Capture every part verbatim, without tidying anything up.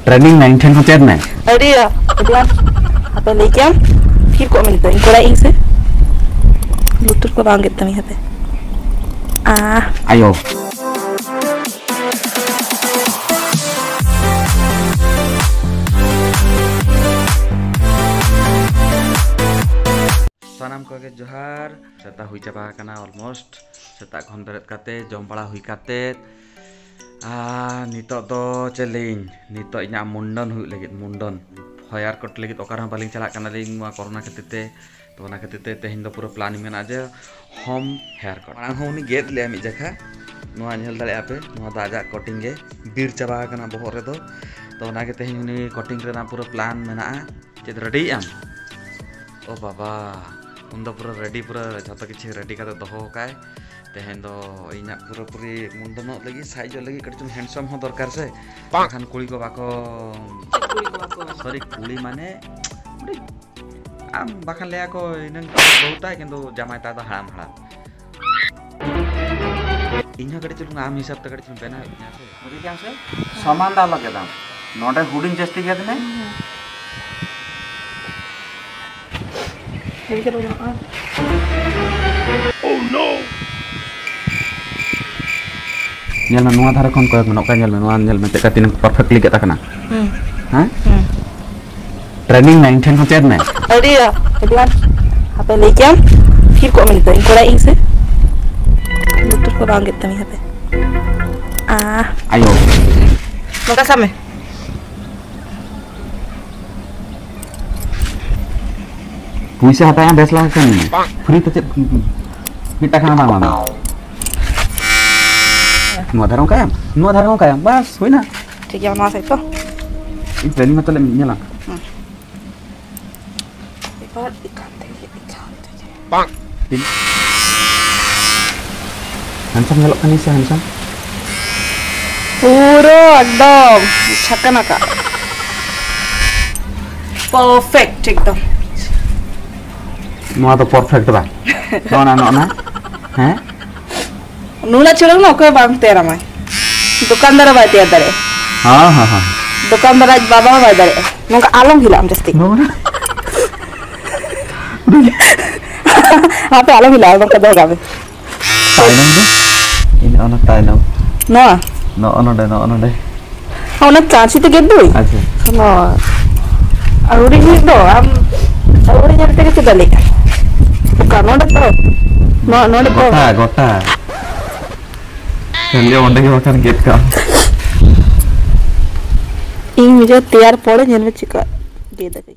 Training ᱢᱮ, ᱤᱧ ᱴᱷᱮᱱ ᱠᱷᱚᱱ ᱪᱮᱫ ᱢᱮ᱾ ᱟᱹᱰᱤᱭᱟ, ᱟᱹᱰᱤᱭᱟ᱾ ᱟᱯᱮ ᱞᱟᱹᱭ ᱠᱮᱭᱟᱢ, ᱛᱷᱤᱨ ᱠᱚᱜ ᱢᱮ ᱱᱤᱛᱚᱜ, ᱤᱧ ᱠᱚᱨᱟᱣ ᱤᱧ ᱥᱮ᱾ ᱞᱩᱛᱩᱨ ᱠᱚ ᱵᱟᱝ ᱜᱮᱫ ᱛᱟᱢᱤᱧ ᱦᱟᱯᱮ᱾ ᱟ᱾ ᱟᱭᱳ᱾ ᱥᱟᱱᱟᱢ ᱠᱚᱜᱮ ᱡᱚᱦᱟᱨ᱾ ᱥᱮᱛᱟᱜ ᱦᱩᱭ ᱪᱟᱵᱟ ᱟᱠᱟᱱᱟ almost᱾ ᱥᱮᱛᱟᱜ ᱠᱷᱚᱱ ᱵᱮᱨᱮᱫ ᱠᱟᱛᱮ, ᱡᱚᱢ ᱵᱟᱲᱟ ᱦᱩᱭ ᱠᱟᱛᱮ, ᱟᱨ ᱱᱤᱛᱚᱜ ᱫᱚ ᱪᱮᱫ ᱞᱟᱹᱭᱟᱹᱧ, ᱱᱤᱛᱚᱜ ᱤᱧᱟᱹᱜ ᱢᱩᱱᱰᱚᱱ ᱦᱩᱭᱩᱜ ᱞᱟᱹᱜᱤᱫ, ᱢᱩᱱᱰᱚᱱ᱾ ᱦᱮᱭᱟᱨ ᱠᱟᱴ ᱞᱟᱹᱜᱤᱫ ᱚᱠᱟ ᱨᱮᱦᱚᱸ ᱵᱟᱹᱞᱤᱧ ᱪᱟᱞᱟᱜ ᱠᱟᱱᱟᱞᱤᱧ ᱱᱚᱣᱟ ᱠᱳᱨᱳᱱᱟ ᱠᱷᱟᱹᱛᱤᱨ ᱛᱮ᱾ ᱛᱚ, ᱚᱱᱟ ᱠᱷᱟᱹᱛᱤᱨ ᱛᱮ ᱛᱮᱦᱮᱧ ᱫᱚ ᱯᱩᱨᱟᱹ ᱯᱞᱟᱱᱤᱝ ᱢᱮᱱᱟᱜᱼᱟ ᱡᱮ ᱦᱳᱢ ᱦᱮᱭᱟᱨ ᱠᱟᱴ᱾ ᱢᱟᱲᱟᱝ ᱦᱚᱸ ᱩᱱᱤ ᱜᱮᱫ ᱞᱮᱭᱟ ᱢᱤᱫ ᱡᱟᱠᱷᱟ, ᱱᱚᱣᱟ ᱧᱮᱞ ᱫᱟᱲᱮᱭᱟᱜᱼᱟ ᱯᱮ, ᱱᱚᱣᱟ ᱫᱚ ᱟᱡᱟᱜ ᱠᱚᱴᱤᱝ ᱜᱮ ᱵᱤᱨ ᱪᱟᱵᱟ ᱟᱠᱟᱱᱟ ᱵᱚᱦᱚᱜ ᱨᱮᱫᱚ᱾ ᱛᱚ, ᱚᱱᱟᱜᱮ ᱛᱮᱦᱮᱧ ᱩᱱᱤ ᱠᱚᱴᱤᱝ ᱨᱮᱱᱟᱜ ᱯᱩᱨᱟᱹ ᱯᱞᱟᱱ ᱢᱮᱱᱟᱜᱼᱟ᱾ ᱪᱮᱫ, ᱨᱮᱰᱤᱭᱮᱫ ᱟᱢ? ᱳ ᱵᱟᱵᱟ, ᱩᱱᱫᱚ ᱯᱩᱨᱟᱹ ᱨᱮᱰᱤ, ᱯᱩᱨᱟᱹ ᱡᱷᱚᱛᱚ ᱠᱤᱪᱷᱩ ᱨᱮᱰᱤ ᱠᱟᱛᱮ ᱫᱚᱦᱚ ᱠᱟᱭ᱾ ᱛᱮᱦᱮᱧ ᱫᱚ ᱤᱧᱟᱹᱜ ᱯᱩᱨᱟᱹᱯᱩᱨᱤ ᱢᱩᱱᱰᱚᱱᱚᱜ ᱞᱟᱹᱜᱤᱫ, ᱥᱟᱡᱚᱜ ᱞᱟᱹᱜᱤᱫ ᱠᱟᱹᱴᱤᱡ ᱪᱩᱞᱩᱝ ᱦᱮᱱᱰᱥᱚᱢ ᱦᱚᱸ ᱫᱚᱨᱠᱟᱨ ᱥᱮ᱾ ᱵᱟᱝ᱾ ᱵᱟᱠᱷᱟᱱ ᱠᱩᱲᱤ ᱠᱚ ᱵᱟᱠᱚ, ᱪᱮᱫ ᱠᱩᱲᱤ ᱠᱚ ᱵᱟᱠᱚ? ᱥᱚᱨᱤ, ᱠᱩᱲᱤ ᱢᱟᱱᱮ ᱠᱟᱹᱴᱤᱡ ᱟᱢ ᱵᱟᱠᱷᱟᱱ ᱞᱟᱹᱭᱟ ᱠᱚ ᱤᱱᱟᱹᱝ ᱵᱟᱹᱦᱩ ᱛᱟᱭ, ᱠᱤᱱᱛᱩ ᱡᱟᱢᱟᱭ ᱛᱟᱭ ᱫᱚ ᱦᱟᱲᱟᱢ ᱦᱟᱲᱟᱢ᱾ ᱤᱧ ᱦᱚᱸ ᱠᱟᱹᱴᱤᱡ ᱪᱩᱞᱩᱝ ᱟᱢ ᱦᱤᱥᱟᱹᱵ ᱛᱮ ᱠᱟᱹᱴᱤᱡ ᱪᱩᱞᱩᱝ ᱵᱮᱱᱟᱣ ᱦᱩᱭᱩᱜ ᱛᱤᱧᱟ ᱥᱮ᱾ ᱵᱩᱡᱷᱟᱹᱣ ᱠᱮᱫᱟᱢ ᱥᱮ? ᱥᱚᱢᱟᱱ ᱫᱚ ᱟᱞᱚ ᱜᱮᱫᱟᱢ᱾ ᱱᱚᱰᱮ ᱦᱩᱰᱤᱧ ᱡᱟᱹᱥᱛᱤ ᱜᱮᱫ ᱢᱮ᱾ ᱧᱮᱞ ᱢᱮ, ᱱᱚᱣᱟ ᱫᱷᱟᱨᱮ ᱠᱷᱚᱱ ᱠᱚᱭᱚᱜ ᱢᱮ, ᱱᱚᱝᱠᱟ ᱧᱮᱞ ᱢᱮ, ᱱᱚᱣᱟ ᱧᱮᱞ ᱢᱮ, ᱪᱮᱫ ᱞᱮᱠᱟ ᱛᱤᱱᱟᱹᱜ perfectly ᱜᱮᱫ ᱟᱠᱟᱱᱟ᱾ ᱦᱩᱸ᱾ ᱦᱮᱸ? ᱦᱩᱸ᱾ ᱴᱨᱮᱱᱤᱝ ᱢᱮ, ᱤᱧ ᱴᱷᱮᱱ ᱠᱷᱚᱱ ᱪᱮᱫ ᱢᱮ᱾ ᱟᱹᱰᱤ ᱟᱹᱰᱤ ᱟᱸᱴ᱾ ᱦᱟᱯᱮ ᱞᱟᱹᱭ ᱠᱮᱭᱟᱢ, ᱛᱷᱤᱨ ᱠᱚᱜ ᱢᱮ ᱱᱤᱛᱚᱜ, ᱤᱧ ᱠᱚᱨᱟᱣ ᱤᱧ ᱥᱮ᱾ ᱞᱩᱛᱩᱨ ᱠᱚ ᱵᱟᱝ ᱜᱮᱫ ᱛᱟᱢᱤᱧ ᱦᱟᱯᱮ᱾ ᱟ᱾ ᱟᱭᱳ᱾ ᱱᱚᱝᱠᱟ ᱥᱟᱵ ᱢᱮ᱾ ᱯᱩᱭᱥᱟᱹ ᱦᱟᱛᱟᱣ ᱵᱮᱥ ᱞᱟᱜᱟ ᱠᱟᱹᱢᱤ᱾ ᱯᱷᱨᱤ ᱛᱮ ᱪᱮᱫ ᱢᱤᱫ ᱴᱟᱠᱟ ᱦᱚᱸ ᱵᱟᱝ ᱮᱢᱟᱢᱟ᱾ ᱱᱚᱣᱟ ᱫᱷᱟᱨᱮ ᱚᱱᱠᱟᱭᱟᱢ, ᱱᱚᱣᱟ ᱫᱷᱟᱨᱮ ᱚᱱᱠᱟᱭᱟᱢ, ᱵᱟᱥ ᱦᱩᱭᱱᱟ᱾ ᱴᱷᱤᱠ ᱜᱮᱭᱟ, ᱱᱚᱣᱟ ᱥᱟᱭᱤᱰ ᱛᱚ᱾ ᱤᱧ ᱴᱨᱮᱱᱤᱝ ᱢᱟ ᱛᱟᱦᱞᱮ ᱧᱮᱞᱟ᱾ ᱦᱩᱸ᱾ ᱮᱵᱟᱨ ᱮᱠᱟᱱ ᱛᱮᱜᱮ, ᱮᱠᱟᱱ ᱛᱮᱜᱮ᱾ ᱵᱟᱝ᱾ ᱛᱤᱱ-, ᱦᱮᱱᱰᱥᱟᱢ ᱧᱮᱞᱚᱜ ᱠᱟᱱᱟ ᱥᱮ ᱦᱮᱱᱰᱥᱟᱢ? ᱯᱩᱨᱟᱹ ᱮᱠᱫᱚᱢ ᱪᱷᱟᱠᱟ ᱱᱟᱠᱟ᱾ ᱯᱟᱨᱯᱷᱮᱠᱴ ᱮᱠᱫᱚᱢ᱾ ᱱᱚᱣᱟ ᱫᱚ ᱯᱟᱨᱯᱷᱮᱠᱴ ᱵᱟᱝ? ᱱᱚᱜᱼᱚ ᱱᱟ, ᱱᱚᱜᱼᱚ ᱱᱟ᱾ ᱦᱮᱸ? ᱱᱩᱱᱟᱹᱜ ᱪᱚᱨᱚᱠ ᱫᱚ ᱚᱠᱚᱭ ᱵᱟᱝ ᱛᱮᱭᱟᱨ ᱟᱢᱟᱭ᱾ ᱫᱚᱠᱟᱱᱫᱟᱨ ᱦᱚᱸ ᱵᱟᱭ ᱛᱮᱭᱟᱨ ᱫᱟᱲᱮᱭᱟᱜᱼᱟ᱾ ᱦᱮᱸ, ᱦᱮᱸ, ᱦᱮᱸ᱾ ᱫᱚᱠᱟᱱᱫᱟᱨ ᱟᱡ ᱵᱟᱵᱟ ᱦᱚᱸ ᱵᱟᱭ ᱫᱟᱲᱮᱭᱟᱜᱼᱟ᱾ ᱱᱚᱝᱠᱟ ᱟᱞᱚᱢ ᱦᱤᱞᱟᱜ ᱟᱢ ᱡᱟᱹᱥᱛᱤ᱾ ᱱᱚᱣᱟ ᱦᱟᱯᱮ, ᱟᱞᱚᱢ ᱦᱤᱞᱟᱜᱼᱟ, ᱱᱚᱝᱠᱟ ᱫᱚᱦᱚ ᱠᱟᱜ ᱢᱮ᱾ ᱛᱟᱭᱱᱚᱢ ᱫᱚ? ᱤᱧ ᱚᱱᱟ ᱛᱟᱭᱱᱚᱢ᱾ ᱱᱚᱣᱟ? ᱱᱚᱜᱼᱚ ᱱᱚᱰᱮ, ᱱᱚᱜᱼᱚ ᱱᱚᱰᱮ᱾ ᱚᱱᱟ ᱪᱟᱸᱪᱤ ᱛᱮ ᱜᱮᱫ ᱫᱩᱧ? ᱟᱪᱪᱷᱟ᱾ ᱱᱚᱣᱟ᱾ ᱟᱹᱣᱲᱤ ᱜᱮᱫ ᱫᱚ, ᱟᱢ ᱟᱹᱣᱲᱤ ᱧᱮᱞ ᱛᱮᱜᱮ ᱪᱮᱫ ᱫᱟᱲᱮᱭᱟᱜᱼᱟ᱾ ᱚᱠᱟ ᱱᱚᱰᱮ ᱛᱚ? ᱱᱚᱣᱟ, ᱱᱚᱰᱮ ᱛᱚ? ᱜᱚᱴᱟ, ᱜᱚᱴᱟ᱾ ᱠᱷᱟᱹᱞᱤ ᱚᱸᱰᱮ ᱜᱮ ᱵᱟᱠᱷᱟᱱ ᱜᱮᱫ ᱠᱟᱜ ᱟᱢ᱾ ᱤᱧ ᱵᱩᱡᱷᱟᱹᱣ ᱛᱮᱭᱟᱨ ᱯᱚᱨᱮ ᱧᱮᱞ ᱢᱮ ᱪᱤᱠᱟᱹᱜᱼᱟ᱾ ᱜᱮᱫ ᱟᱹᱠᱟᱹᱧ᱾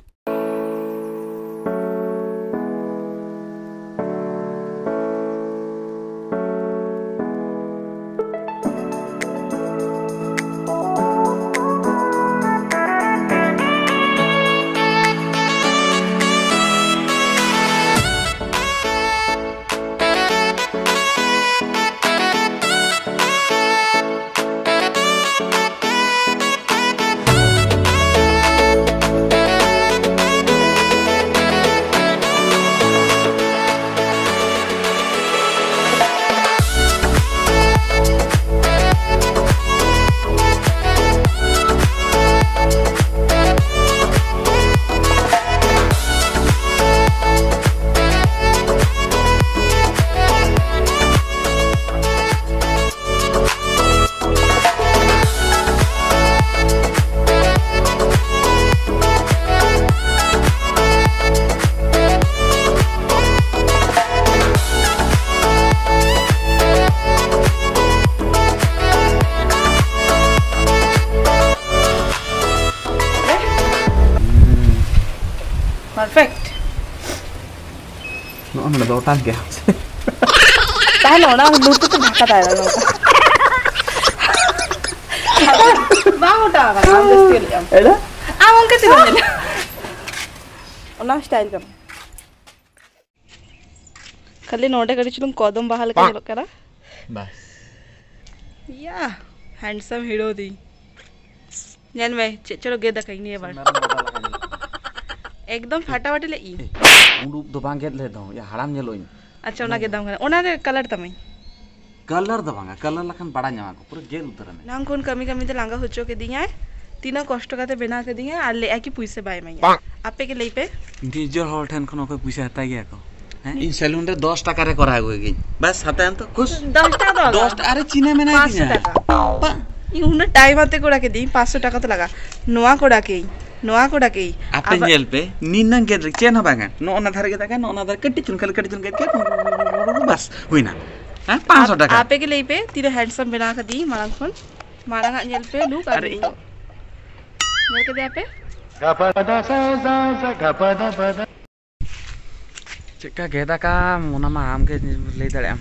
Perfect. ᱱᱚᱜᱼᱚ ᱱᱚᱰᱮ ᱫᱚ ᱚᱴᱟᱝ ᱜᱮᱭᱟ᱾ ᱛᱟᱦᱞᱮ ᱚᱱᱟ ᱞᱩᱛᱩᱨ ᱛᱮ ᱫᱷᱟᱠᱟ ᱛᱟᱦᱮᱱᱟ ᱱᱚᱝᱠᱟ᱾ ᱵᱟᱝ ᱚᱴᱟᱝ ᱟᱠᱟᱱᱟ, ᱟᱢ ᱡᱟᱹᱥᱛᱤ ᱞᱟᱹᱭ ᱟᱢ᱾ ᱮᱲᱟ? ᱟᱢ ᱚᱱᱠᱟ ᱪᱮᱫᱟᱜ ᱮᱢ ᱢᱮᱱᱟ? ᱚᱱᱟ style ᱠᱟᱱᱟ᱾ ᱠᱷᱟᱹᱞᱤ ᱱᱚᱰᱮ ᱠᱟᱹᱴᱤᱡ ᱪᱩᱞᱩᱝ ᱠᱚᱫᱚᱢ ᱵᱟᱦᱟ ᱞᱮᱠᱟ ᱧᱮᱞᱚᱜ ᱠᱟᱱᱟ᱾ ᱵᱟᱥ᱾ ᱭᱟ, handsome hero ᱫᱤ᱾ ᱧᱮᱞ ᱢᱮ, ᱪᱮᱫ ᱪᱚᱨᱚ ᱜᱮᱫ ᱟᱠᱟᱫ ᱱᱤᱭᱟᱹ ᱵᱟᱨ᱾ ᱢᱮᱨᱚᱢ ᱵᱚᱫᱟ ᱞᱮᱠᱟ ᱧᱮᱞᱚᱜ ᱠᱟᱱᱟ᱾ ᱮᱠᱫᱚᱢ ᱯᱷᱟᱴᱟᱯᱷᱟᱴᱤ ᱞᱮ ᱤ᱾ ᱮᱭ, ᱩᱰᱩᱠ ᱫᱚ ᱵᱟᱝ ᱜᱮᱫ ᱞᱮᱫ ᱫᱚ, ᱭᱟ, ᱦᱟᱲᱟᱢ ᱧᱮᱞᱚᱜ ᱤᱧ᱾ ᱟᱪᱪᱷᱟ, ᱚᱱᱟ ᱜᱮᱫᱟᱢ ᱠᱟᱱᱟ᱾ ᱚᱱᱟ ᱨᱮ colour ᱛᱟᱢᱟᱹᱧ᱾ Colour ᱫᱚ ᱵᱟᱝᱟ, colour ᱞᱮᱠᱷᱟᱱ ᱵᱟᱲᱟᱭ ᱧᱟᱢᱟ ᱠᱚ, ᱯᱩᱨᱟᱹ ᱜᱮᱫ ᱩᱛᱟᱹᱨ ᱟᱹᱧ᱾ ᱮᱱᱟᱝ ᱠᱷᱚᱱ ᱠᱟᱹᱢᱤ ᱠᱟᱹᱢᱤ ᱛᱮ ᱞᱟᱸᱜᱟ ᱦᱚᱪᱚ ᱠᱤᱫᱤᱧᱟᱭ᱾ ᱛᱤᱱᱟᱹᱜ ᱠᱚᱥᱴᱚ ᱠᱟᱛᱮ ᱵᱮᱱᱟᱣ ᱠᱟᱫᱤᱧᱟ ᱟᱨ ᱞᱟᱹᱭᱮᱜᱼᱟ ᱠᱤ ᱯᱩᱭᱥᱟᱹ ᱵᱟᱭ ᱤᱢᱟᱹᱧᱟ᱾ ᱟᱯᱮ ᱜᱮ ᱞᱟᱹᱭ ᱯᱮ᱾ ᱱᱤᱡᱮᱨ ᱦᱚᱲ ᱴᱷᱮᱱ ᱠᱷᱚᱱ ᱚᱠᱚᱭ ᱯᱩᱭᱥᱟᱹ ᱦᱟᱛᱟᱣ ᱜᱮᱭᱟ ᱠᱚ? ᱦᱮᱸ? ᱤᱧ ᱥᱮᱞᱩᱱ ᱨᱮ ᱫᱚᱥ ᱴᱟᱠᱟ ᱨᱮ ᱠᱚᱨᱟᱣ ᱟᱹᱜᱩᱭ ᱜᱤᱧ᱾ ᱵᱟᱥ, ᱦᱟᱛᱟᱣ ᱮᱢ ᱛᱚ, ᱠᱷᱩᱥ᱾ ᱫᱚᱥ ᱴᱟᱠᱟ ᱫᱚ ᱵᱟᱝ᱾ ᱫᱚᱥ ᱴᱟᱠᱟ, ᱟᱨᱮ ᱪᱤᱱᱦᱟᱹ ᱢᱮᱱᱟᱭ ᱯᱟᱸᱪᱥᱚ ᱛᱤᱧᱟ᱾ ᱴᱟᱠᱟ᱾ ᱯᱟ- ᱤᱧ ᱩᱱᱟᱹᱜ ᱴᱟᱭᱤᱢ ᱟᱛᱮ ᱠᱚᱨᱟᱣ ᱠᱮᱫᱤᱧ, ᱯᱟᱸᱪᱥᱚ ᱴᱟᱠᱟ ᱛᱮ ᱞᱟᱜᱟ᱾ ᱱᱚᱣᱟ ᱠᱚᱨᱟᱣ ᱠᱮᱫᱤᱧ, ᱱᱚᱣᱟ ᱠᱚᱨᱟᱣ ᱠᱮᱫᱤᱧ᱾ ᱟᱯᱮ ᱟᱵᱟ- ᱧᱮᱞ ᱯᱮ, ᱱᱤᱱᱟᱹᱝ ᱜᱮ ᱪᱮᱫ ᱦᱚᱸ ᱵᱟᱝᱟ᱾ ᱱᱚᱜᱼᱚ ᱱᱟ ᱫᱷᱟᱨᱮ ᱜᱮ ᱫᱟᱜᱟ, ᱱᱚᱜᱼᱚ ᱱᱟ ᱫᱷᱟᱨᱮ ᱠᱟᱹᱴᱤᱡ ᱪᱩᱞᱩᱝ ᱠᱷᱟᱹᱞᱤ ᱠᱟᱹᱴᱤᱡ ᱪᱩᱞᱩᱝ ᱜᱮᱫ ᱠᱮᱫ, ᱵᱟᱥ, ᱦᱩᱭᱱᱟ᱾ ᱦᱮᱸ, ᱯᱟᱸᱪᱥᱚ ᱟᱯ-, ᱴᱟᱠᱟ᱾ ᱟᱯᱮ ᱜᱮ ᱞᱟᱹᱭ ᱯᱮ, ᱛᱤᱱᱟᱹᱜ ᱦᱮᱱᱰᱥᱟᱢ ᱵᱮᱱᱟᱣ ᱠᱟᱫᱤᱧ ᱢᱟᱲᱟᱝ ᱠᱷᱚᱱ᱾ ᱢᱟᱲᱟᱝ ᱟᱜ ᱧᱮᱞ ᱯᱮ, ᱞᱩᱠ ᱟᱨ ᱟᱨ ᱤᱧ- ᱱᱤᱛᱚᱜ᱾ ᱧᱮᱞ ᱠᱮᱫᱮᱭᱟ ᱯᱮ? ᱪᱮᱫᱠᱟ ᱜᱮᱫ ᱟᱠᱟᱢ, ᱚᱱᱟ ᱢᱟ ᱟᱢ ᱜᱮ ᱞᱟᱹᱭ ᱫᱟᱲᱮᱭᱟᱜ ᱟᱢ᱾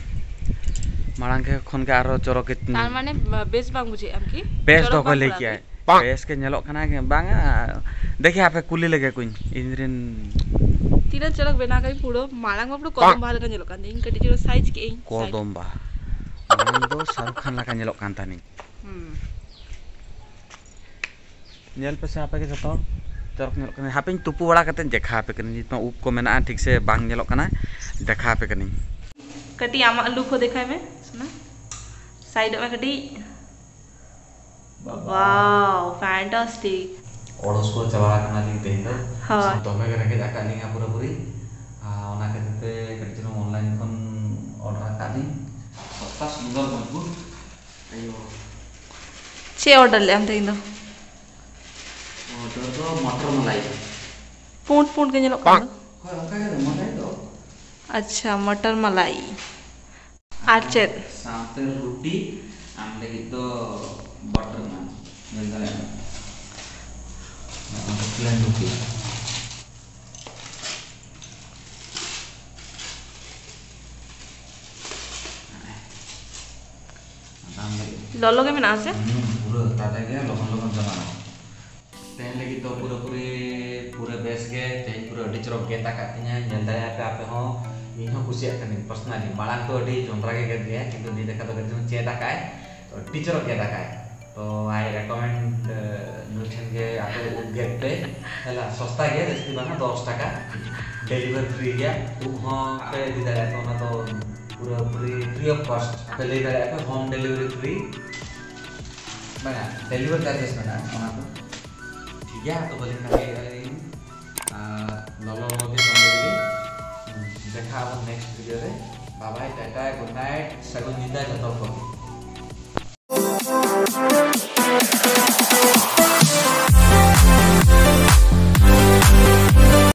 ᱢᱟᱲᱟᱝ ᱜᱮ ᱠᱷᱚᱱ ᱜᱮ ᱟᱨᱚ ᱪᱚᱨᱚᱠ ᱜᱮ ᱛᱟᱨ ᱢᱟᱱᱮ, ᱵᱮᱥ ᱵᱟᱝ ᱵᱩᱡᱷᱟᱹᱜ ᱟᱢ ᱠᱤ? ᱵᱮᱥ ᱪᱚᱨᱚᱠ ᱫᱚ ᱚᱠᱚᱭ ᱵᱟᱝ ᱞᱟᱹᱭ ᱠᱚᱨᱟᱣ ᱠᱮᱜᱼᱟᱭ? ᱠᱤ? ᱵᱮᱥ ᱜᱮ ᱧᱮᱞᱚᱜ ᱠᱟᱱᱟ ᱜᱮ, ᱵᱟᱝᱟ? ᱫᱮᱠᱷᱤ, ᱦᱟᱯᱮ ᱠᱩᱞᱤ ᱞᱮᱜᱮ ᱠᱚᱧ ᱤᱧ ᱨᱮᱱ᱾ ᱛᱤᱱᱟᱹᱜ ᱪᱚᱨᱚᱠ ᱵᱮᱱᱟᱣ ᱠᱟᱹᱧ, ᱯᱩᱨᱟᱹ ᱢᱟᱲᱟᱝ ᱢᱟ ᱯᱩᱨᱟᱹ ᱠᱚᱫᱚᱢ ᱵᱟᱦᱟ ᱞᱮᱠᱟ ᱧᱮᱞᱚᱜ ᱠᱟᱱ ᱛᱤᱧ, ᱠᱟᱹᱴᱤᱡ ᱪᱩᱞᱩᱝ ᱥᱟᱭᱤᱡᱽ ᱠᱮᱜ ᱤᱧ᱾ ᱠᱚᱫᱚᱢ ᱵᱟᱦᱟ᱾ ᱢᱟᱲᱟᱝ ᱫᱚ ᱥᱟᱦᱨᱩᱠ ᱠᱷᱟᱱ ᱞᱮᱠᱟ ᱧᱮᱞᱚᱜ ᱠᱟᱱ ᱛᱟᱦᱮᱱᱤᱧ᱾ ᱦᱩᱸ᱾ ᱧᱮᱞ ᱯᱮᱥᱮ ᱟᱯᱮ ᱜᱮ ᱡᱚᱛᱚ ᱦᱚᱲ, ᱪᱚᱨᱚᱠ ᱧᱮᱞᱚᱜ ᱠᱟᱱᱟ᱾ ᱦᱟᱯᱮᱧ ᱛᱩᱯᱩ ᱵᱟᱲᱟ ᱠᱟᱛᱮᱧ ᱫᱮᱠᱷᱟᱣ ᱟᱯᱮ ᱠᱟᱹᱱᱟᱹᱧ, ᱱᱤᱛᱚᱜ ᱩᱵ ᱠᱚ ᱢᱮᱱᱟᱜᱼᱟ ᱴᱷᱤᱠ ᱥᱮ ᱵᱟᱝ ᱧᱮᱞᱚᱜ ᱠᱟᱱᱟ, ᱫᱮᱠᱷᱟᱣ ᱟᱯᱮ ᱠᱟᱹᱱᱟᱹᱧ᱾ ᱠᱟᱹᱴᱤᱡ ᱟᱢᱟᱜ ᱞᱩᱠ ᱦᱚᱸ ᱫᱮᱠᱷᱟᱭ ᱢᱮ ᱥᱳᱱᱟ, ᱥᱟᱭᱤᱰᱚᱜ ᱢᱮ ᱠᱟᱹᱴᱤᱡ᱾ ᱵᱟᱵᱟ᱾ Wow, fantastic. ᱚᱲᱚᱥ ᱠᱚ ᱪᱟᱵᱟ ᱟᱠᱟᱱᱟ ᱞᱤᱧ ᱛᱮᱦᱮᱧ ᱫᱚ᱾ ᱦᱳᱭ᱾ ᱫᱚᱢᱮ ᱜᱮ ᱨᱮᱸᱜᱮᱡ ᱟᱠᱟᱫ ᱞᱤᱧᱟ ᱯᱩᱨᱟᱹᱯᱩᱨᱤ᱾ ᱟᱨ ᱚᱱᱟ ᱠᱷᱟᱹᱛᱤᱨ ᱛᱮ ᱠᱟᱹᱴᱤᱡ ᱪᱩᱞᱩᱝ online ᱠᱷᱚᱱ order ᱟᱠᱟᱫ ᱞᱤᱧ᱾ ᱥᱚᱥᱛᱟ ᱥᱩᱱᱫᱚᱨ ᱢᱚᱡᱽᱵᱩᱛ᱾ ᱟᱭᱳ᱾ ᱪᱮᱫ order ᱞᱮᱫ ᱟᱢ ᱛᱮᱦᱮᱧ ᱫᱚ? Order ᱫᱚ ᱢᱚᱴᱚᱨ ᱢᱟᱞᱟᱭ᱾ ᱯᱩᱸᱰ ᱯᱩᱸᱰ ᱜᱮ ᱧᱮᱞᱚᱜ ᱠᱟᱱ ᱫᱚ᱾ ᱦᱳᱭ, ᱚᱱᱠᱟ ᱜᱮ ᱢᱟᱞᱟᱭ ᱫᱚ᱾ ᱟᱪᱪᱷᱟ, ᱢᱚᱴᱚᱨ ᱢᱟᱞᱟᱭ᱾ ᱟᱨ ᱪᱮᱫ? ᱥᱟᱶᱛᱮ ᱨᱩᱴᱤ, ᱟᱢ ᱞᱟᱹᱜᱤᱫ ᱫᱚ butter naan᱾ ᱧᱮᱞ ᱫᱟᱲᱮᱭᱟᱜ ᱠᱟᱱᱟ᱾ ᱱᱚᱣᱟ ᱫᱚ plain ᱨᱩᱴᱤ᱾ ᱟᱢ ᱞᱟᱹᱜᱤᱫ᱾ ᱞᱚᱞᱚ ᱜᱮ ᱢᱮᱱᱟᱜᱼᱟ ᱥᱮ? ᱦᱩᱸ, ᱯᱩᱨᱟᱹ ᱛᱟᱡᱟ ᱜᱮᱭᱟ, ᱞᱚᱜᱚᱱ ᱞᱚᱜᱚᱱ ᱪᱟᱵᱟᱜᱼᱟ᱾ ᱛᱮᱦᱮᱧ ᱞᱟᱹᱜᱤᱫ ᱫᱚ ᱯᱩᱨᱟᱹᱯᱩᱨᱤ, ᱯᱩᱨᱟᱹ ᱵᱮᱥ ᱜᱮ᱾ ᱛᱮᱦᱮᱧ ᱯᱩᱨᱟᱹ ᱟᱹᱰᱤ ᱪᱚᱨᱚᱠ ᱜᱮᱫ ᱟᱠᱟᱫ ᱛᱤᱧᱟᱹ, ᱧᱮᱞ ᱫᱟᱲᱮᱭᱟᱜ ᱯᱮ ᱟᱯᱮ ᱦᱚᱸ᱾ ᱤᱧ ᱦᱚᱸ ᱠᱩᱥᱤᱭᱟᱜ ᱠᱟᱹᱱᱟᱹᱧ personally᱾ ᱢᱟᱲᱟᱝ ᱫᱚ ᱟᱹᱰᱤ ᱡᱚᱱᱰᱨᱟ ᱜᱮ ᱜᱮᱫ ᱜᱮᱭᱟ, ᱠᱤᱱᱛᱩ ᱱᱤᱛ ᱞᱮᱠᱟ ᱫᱚ ᱠᱟᱹᱴᱤᱡ ᱪᱮᱫ ᱟᱠᱟᱫ ᱟᱭ, ᱛᱚ ᱟᱹᱰᱤ ᱪᱚᱨᱚᱠ ᱜᱮᱫ ᱟᱠᱟᱫ ᱟᱭ᱾ ᱛᱚ I recommend, ᱱᱩᱭ ᱴᱷᱮᱱ ᱜᱮ ᱟᱯᱮ ᱩᱵ ᱜᱮᱫ ᱯᱮ᱾ ᱦᱮᱞᱟ, ᱥᱚᱥᱛᱟ ᱜᱮᱭᱟ, ᱡᱟᱹᱥᱛᱤ ᱵᱟᱝᱟ, ᱫᱚᱥ ᱴᱟᱠᱟ᱾ Delivery free ᱜᱮᱭᱟ᱾ ᱩᱵ ᱦᱚᱸ ᱟᱯᱮ ᱤᱫᱤ ᱫᱟᱲᱮᱭᱟᱜᱼᱟ ᱯᱮ, ᱚᱱᱟ ᱫᱚ ᱯᱩᱨᱟᱹ free, free of cost᱾ ᱟᱯᱮ ᱞᱟᱹᱭ ᱫᱟᱲᱮᱭᱟᱜᱼᱟ ᱯᱮ home delivery free᱾ ᱢᱮᱱᱟᱜᱼᱟ, deliver charges ᱢᱮᱱᱟᱜᱼᱟ, ᱚᱱᱟ ᱠᱚ᱾ ᱴᱷᱤᱠ ᱜᱮᱭᱟ, ᱛᱚ ᱵᱟᱹᱞᱤᱧ ᱞᱟᱹᱭᱮᱫᱼᱟ ᱤᱧ᱾ ᱟᱨ ᱞᱚᱞᱚ ᱞᱚᱞᱚ ᱜᱮ ᱡᱚᱢ ᱞᱟᱹᱜᱤᱫ᱾ ᱫᱮᱠᱷᱟ ᱟᱵᱚᱱ next video ᱨᱮ᱾ Bye bye, Tata, good night, ᱥᱟᱹᱜᱩᱱ ᱧᱤᱫᱟᱹ ᱡᱚᱛᱚ ᱠᱚ᱾